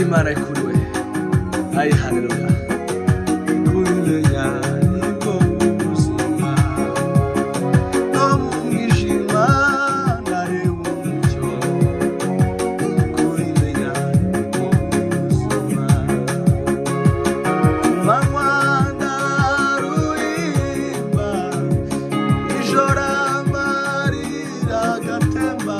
Imana ikuriwe. Ayi, haleluya. Kubimenya nibwo buzima, no mu mwijima ndareba umucyo. Kubimenya nibwo buzima, ku manywa ndarurimba, ijoro amarira agatemba.